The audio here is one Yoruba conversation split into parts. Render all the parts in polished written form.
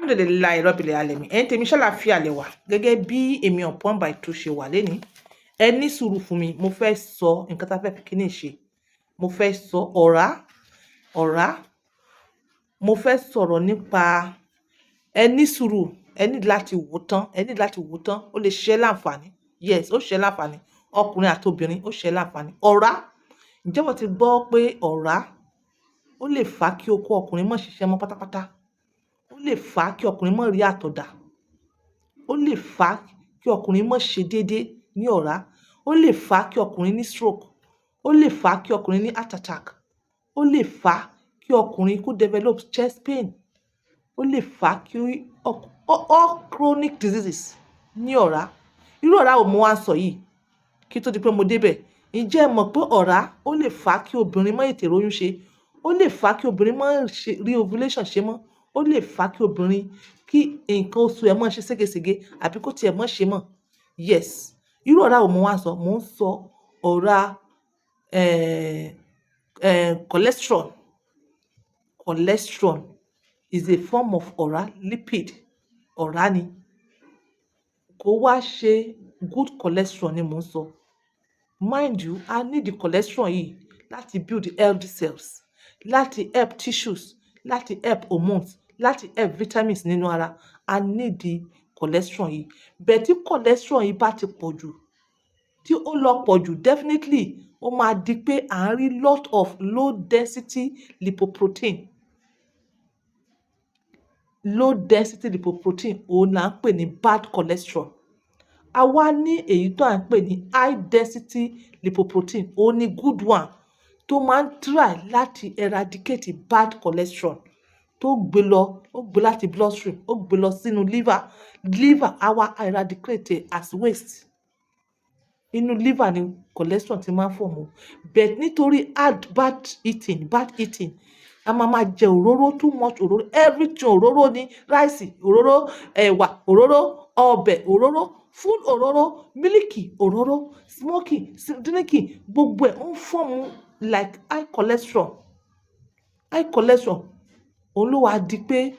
Alhamdulillahi rabbil alamin. Ẹ̀yin tèmi, ṣàlàáfíà lẹ wà? Gẹ́gẹ́ bí èmi on point by two ṣe wà lénìí, ẹ ní sùúrù fún mi. Mo fẹ́ sọ nǹkan tá a fẹ́ fi kíní ṣe. Mo fẹ́ sọ ọ̀rá ọ̀rá. Mo fẹ́ sọ̀rọ̀ nípa, ẹ ní sùúrù, ẹ ní láti wò tán, ẹ ní láti wò tán. Ó lè ṣe láǹfààní. Yes, ó ṣe láǹfààní, ọkùnrin àti obìnrin, ó ṣe láǹfààní. Ọ̀rá, ǹjẹ́ wọ́n ti gbọ́ pé ọ̀rá ó lè fà á kí okó ọkùnrin má ṣiṣẹ́ mọ́ pátápátá? Ó lè fà á kí ọkùnrin má rí àtọ̀dà. Ó lè fà á kí ọkùnrin má ṣe déédéé ní ọ̀rá. Ó lè fà á kí ọkùnrin ní stroke. Ó lè fà á kí ọkùnrin ní heart attack. Ó lè fà á kí ọkùnrin kó develop chest pain. Ó lè fà á kí all chronic diseases ní ọ̀rá. Irú ọ̀rá wo mo wá ń sọ yìí? Kí tó di pé mo débẹ̀, ǹjẹ́ ẹ mọ̀ pé ọ̀rá ó lè fà á kí obìnrin má tètè róyún ṣe? Ó lè fà á kí obìnrin má ṣe rí ovulation ṣe mọ́. Ó lè fà á kí obìnrin, kí nǹkan oṣù ẹ̀ má ṣe ségesège àbí kó tiẹ̀ má ṣe mọ́. Yes, irú ọ̀rá wo mo wá ń sọ? Mo ń sọ ọ̀rá cholesterol. Cholesterol is a form of ọ̀rá, lipid ọ̀rá ni. Kó wá ṣe good cholesterol ni mò ń sọ. Mind you, a need the cholesterol yìí láti build healthy cells, láti help tissues, láti help hormones, láti help vitamins nínú ara. A need the cholesterol yìí. But tí cholesterol yìí bá ti pọ̀ jù, tí ó lọ pọ̀ jù, definitely ó máa di pé à ń rí lot of low density lipoprotein. Low density lipoprotein, òun là ń pè ní bad cholesterol. A wá ní èyí tó à ń pè ní high density lipoprotein, òun ni good one tó máa ń try láti eradicate bad cholesterol, tó gbé lọ, ó gbé láti bloodstream, ó gbé lọ sínú liver. Liver á wá eradicate as waste. Inú liver ni cholesterol ti máa ń form o. But nítorí add bad eating, bad eating, a máa máa jẹ òróró, too much òróró, everything òróró ni: rice òróró, ẹ̀wà òróró, ọbẹ̀ òróró, full òróró, mílìkì òróró, smoking, drinking, gbogbo ẹ̀ ń form like high cholesterol. High cholesterol òun ló wá di pé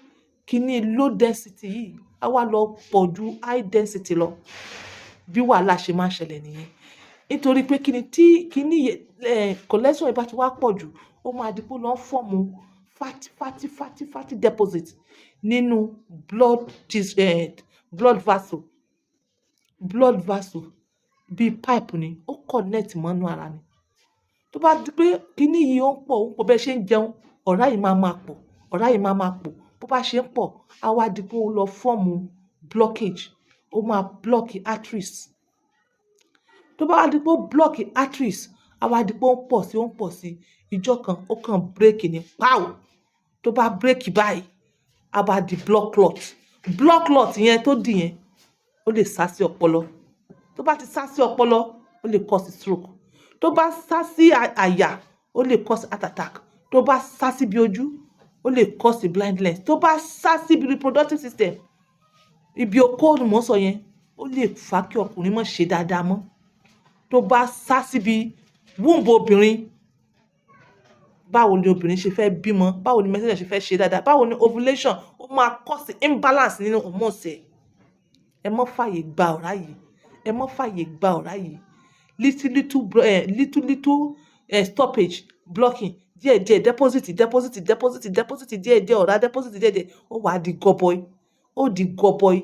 kíní low density yìí á wá lọ pọ̀ ju high density lọ. Bí wàhálà ṣe máa ń ṣẹlẹ̀ nìyẹn. Nítorí pé kíni, tí kíní cholesterol yìí bá ti wá pọ̀ jù, ó máa di pé ó lọ form fatty fatty fatty fatty deposit nínú blood vessel. Blood vessel bí pipe ni, ó connect mọ́nú ara ni. Tó bá di pé kíní yìí ó ń pọ̀, ó ń pọ̀, bẹ́ẹ̀ ṣe ń jẹun, ọ̀rá yìí máa máa pọ̀, ọ̀rá yìí máa máa pọ̀. Bó bá ṣe ń pọ̀, á wá di pé ó lọ form blockage, ó máa block arteries. Tó bá wá di pé ó block arteries, á wá di pé ó ń pọ̀ sí, ó ń pọ̀ sí. Ìjọ́ kan, ó kàn break ní pow. Tó bá break báyìí, á bá di blood clot. Blood clot yẹn tó dì yẹn, ó lè sá sí ọpọlọ. Tó bá ti sá sí ọpọlọ, ó lè cause stroke. Tó bá sá sí àyà, ó lè cause heart attack. Tó bá sá síbi ojú, ó lè cause blindness. Tó bá sá síbi reproductive system, ibi okó ni mò ń sọ yẹn, ó lè fà kí ọkùnrin má ṣe dáadáa mọ́. Tó bá sá síbi womb obìnrin, báwo ni obìnrin ṣe fẹ́ bímọ? Báwo ni menstruation ṣe fẹ́ ṣe dáadáa? Báwo ni ovulation? Ó máa cause imbalance nínú hormones ẹ̀. Ẹ má fààyè gba ọ̀rá yìí, ẹ má fààyè gba ọ̀rá yìí. Little little little little stoppage, blocking, díẹ̀ díẹ̀, deposit, deposit, deposit, deposit, díẹ̀ díẹ̀, ọ̀rá deposit díẹ̀ díẹ̀, ó wá di gọbọi, ó di gọbọi.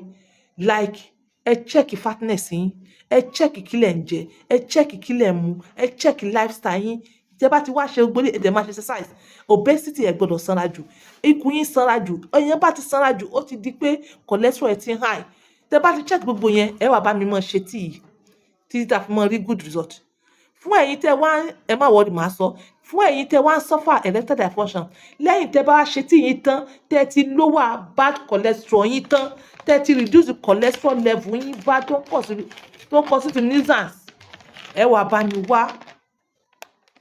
Like, ẹ check fatness yín, ẹ check kí lẹ̀ ń jẹ, ẹ check kí lẹ̀ ń mu, ẹ check lifestyle yín. Tí ẹ bá ti wá ṣe gbogbo eléyìí, ẹ dẹ̀ máa ṣe exercise. Obesity, ẹ gbọdọ̀ sanra jù. Ikùn yín sanra jù, ẹ̀yẹn bá ti sanra jù, ó ti di pé cholesterol ẹ ti ń high. Tí ẹ bá ti check gbogbo yẹn, ẹ wá bá mi máa ṣe tíì yìí títí tá a fi máa rí good result. Fún ẹ̀yin tẹ́ wá, ẹ má worry, màá sọ fún ẹ̀yin tẹ́ wá ń suffer erectile dysfunction. Lẹ́yìn tẹ́ bá wá ṣe tíì yín tán, tẹ́ ti lower bad cholesterol yín tán, tẹ́ ti reduce the cholesterol level yín bá tó ń pọ̀ sí, tó ń constitute nuisance, ẹ wá bá mi wá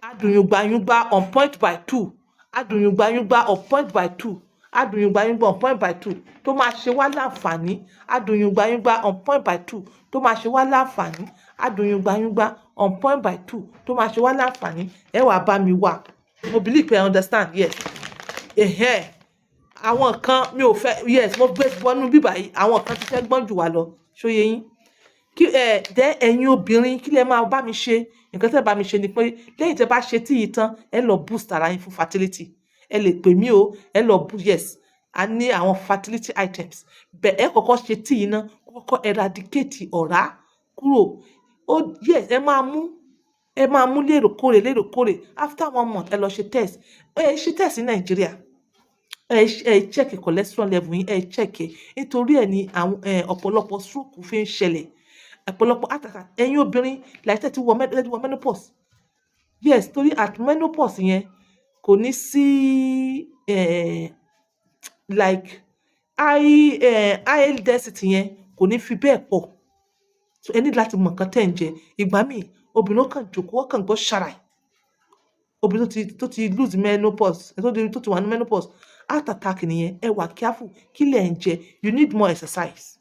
adùnyùngbàyùngbà on point by two, adùnyùngbàyùngbà on point by two, adùnyùngbàyùngbà on point by two tó máa ṣe wá láǹfààní, adùnyùngbàyùngbà on point by two tó máa ṣe wá láǹfààní, adùnyùngbàyùngbà on point by two tó máa ṣe wá láǹfààní. Ẹ wá bá mi wá. Mo believe pé I understand. Yes, ẹ̀hẹ́n. Àwọn kan mi ò fẹ́. Yes, mo gbé wọnú bíbà yìí. Àwọn kan ti fẹ́ gbọ́n jù wá lọ. Ṣó yé yín? Kí ẹ dẹ́, ẹ̀yin obìnrin, kí lẹ máa bá mi ṣe? Nǹkan tẹ́ bá mi ṣe ni pé lẹ́yìn tẹ́ bá ṣe tea yìí tán, ẹ lọ boost ara yín fún fertility. Ẹ lè pè mí o. Ẹ lọ yes, a ní àwọn fertility items bẹ́ẹ̀. Ẹ kọ́kọ́ ṣe tea yìí ná, kọ́kọ́ eradicate ọ̀rá kúrò ó. Yes, ẹ máa mú lérèkóòrè lérèkóòrè. After one month, ẹ lọ ṣe test. Ẹ ṣe test ní Nàìjíríà, ẹ check cholesterol level yín, ẹ check ẹ. Nítorí ẹ ní àwọn ọ̀pọ̀lọpọ̀ stroke fi ń ṣẹlẹ̀, ọ̀pọ̀lọpọ̀ heart attack. Ẹ̀yin obìnrin, like tẹ́ ti wọ menopause, yes, torí at menopause yẹn kò ní sí like high density yẹn kò ní fi bẹ́ẹ̀ pọ̀. So ẹ ní láti mọ nǹkan tẹ́ ń jẹ. Ìgbà míì, obìnrin ó kàn jókòó, ó kàn gbọ́ ṣàràì. Obìnrin tó ti lose menopause, tó ti wà ní menopause, heart attack nìyẹn. Ẹ wà careful kí lẹ̀ ń jẹ. You need more exercise.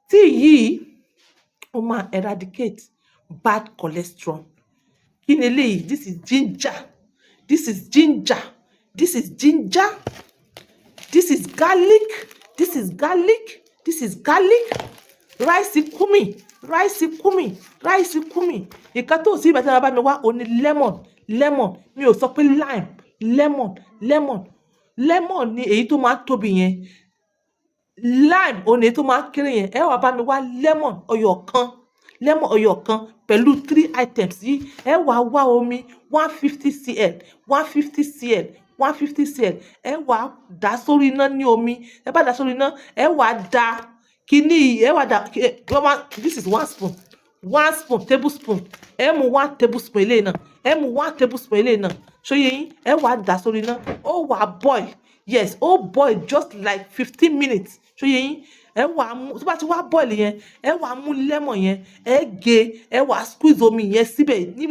Tea yìí, ó máa eradicate bad cholesterol. Kí ni eléyìí? This is ginger, this is ginger, this is ginger, this is garlic, this is garlic, this is garlic, rice cumin, rice cumin, rice cumin. Nǹkan tó sì ibẹ̀ tí wọ́n bá mi wá òní lemon. Lemon, mi ò sọ pé lime. Lemon, lemon, lemon ni èyí tó máa ń tóbi yẹn. Lime òní èyí tó máa ń kéré yẹn. Ẹ wá bá mi wá lemon ọyọ kan, lemon ọyọ kan pẹ̀lú three items yìí. Ẹ wá wá omi 150 cl, 150 cl, 150 cl. Ẹ wá dà sórí iná ní omi. Ẹ bá dà sórí iná, ẹ wá dà kíní, ẹ wá dà. This is one spoon, one spoon, tablespoon. Ẹ mú 1 tablespoon eléyìí náà, ẹ mú 1 tablespoon eléyìí náà. Ṣó yé yín? Ẹ wá dà sórí iná, ó wá boil. Yes, ó boil just like 15 minutes. Ṣó yé yín? Ẹ wá mú, tó bá ti wá boil yẹn, ẹ wá mú lemon yẹn, ẹ gé, ẹ wá squeeze omi yẹn síbẹ̀. Ní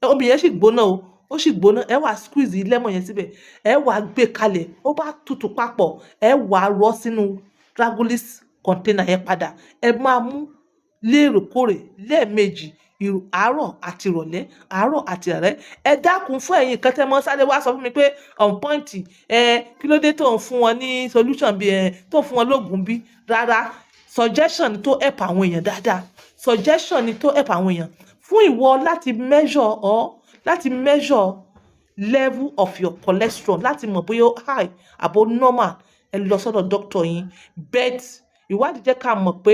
omi yẹn sì gbóná o, ó sì gbóná. Ẹ wá squeeze lemon yẹn síbẹ̀, ẹ wá gbé kalẹ̀. Ó bá tutù papọ̀, ẹ wá rọ́ sínú Ragolis container yẹn padà. Ẹ máa mú lóòrèkóòrè lẹ́ẹ̀mejì, àárọ̀ àti ìrọ̀lẹ́, àárọ̀ àti ìrọ̀lẹ́. Ẹ dákun, fún ẹ̀yin kan tẹ́ mọ́ sáré wá sọ fún mi pé on point, ẹ kí ló dé tó ń fún wọn ní solution bí ẹ tó ń fún wọn lóògùn bí? Rárá, suggestion tó help àwọn èèyàn dáadáa, suggestion ni tó help àwọn èèyàn. Fún ìwọ láti measure or láti measure level of your cholesterol, láti mọ̀ bóyá ó high àbó normal, ẹ lọ sọ́dọ̀ doctor yín. But ìwádìí jẹ́ ká mọ̀ pé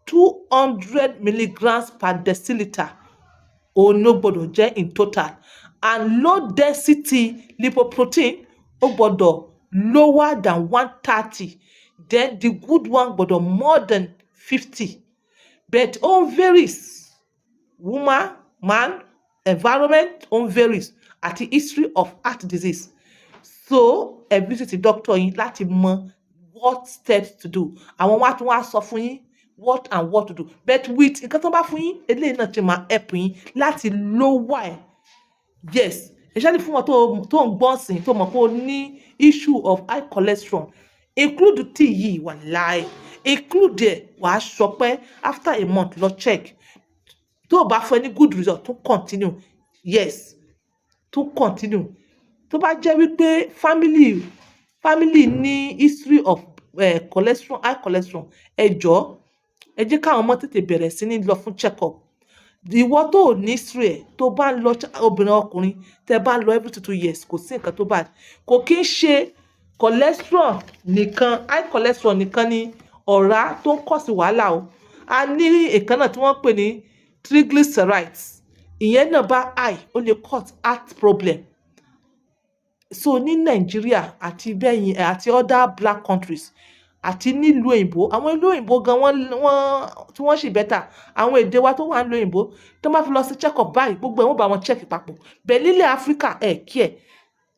200 milligrams per deciliter òun ló gbọ́dọ̀ jẹ́ in total, and low density lipoprotein ó gbọ́dọ̀ lower than 130, then the good one gbọ́dọ̀ more than 50. But ó varies, woman, man, environment, ó varies, àti history of heart disease. So ẹ visit doctor yín láti mọ what steps to do. Àwọn wá tún wá sọ fún yín what and what to do. But with nǹkan tó bá fún yín, eléyìí náà ti máa help yín láti lower ẹ̀. Yes, especially fún wọn tó ń gbọ́n sìn, tó mọ̀ pé o ní issue of high cholesterol, include tea yìí. Wàláì, include ẹ̀, wàá sọpẹ́. After a month, lọ check. Tó o bá fún ẹ ní good result, tún continue. Yes, tún continue. Tó bá jẹ́ wípé family ní history of cholesterol, high cholesterol, ẹ jọ̀ọ́, ẹ jẹ́ káwọn ọmọ tètè bẹ̀rẹ̀ sí ní lọ fún check up. Ìwọ tó ò ní history ẹ̀, tó bá ń lọ, obìnrin, ọkùnrin, tẹ́ bá ń lọ every 2 2 years, kò sí nǹkan tó bad. Kò kí ń ṣe cholesterol nìkan, high cholesterol nìkan ni ọ̀rá tó ń cause wàhálà o. A ní ìkan náà tí wọ́n ń pè ní triglycerides. Ìyẹn náà bá high, ó lè cause heart problem. So ní Nàìjíríà àti bẹ́yìn àti other black countries àti nílùú òyìnbó, àwọn ìlú òyìnbó gan wọ́n tí wọ́n sì better. Àwọn èdè wa tó wà nílùú òyìnbó, tó bá fi lọ sí check up báyìí, gbogbo ẹ̀ wọ́n bá wọn check papọ̀. Bẹ́ẹ̀ nílẹ̀ Áfríkà, ẹ̀ kí ẹ̀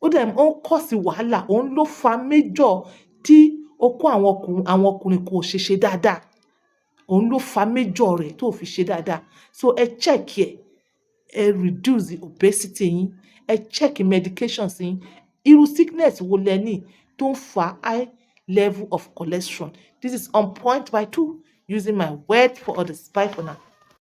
ó dẹ̀ ó ń cause wàhálà. Òun ló fa major tí okó àwọn ọkùnrin kò ṣe ṣe dáadáa. Òun ló fa major rẹ̀ tó fi ṣe dáadáa. So ẹ check ẹ, ẹ reduce obesity yín, ẹ check medications yín. Irú sickness wo lẹ ní tó ń fa high level of cholesterol? This is On Point by Two, using my word for others. Bye for now.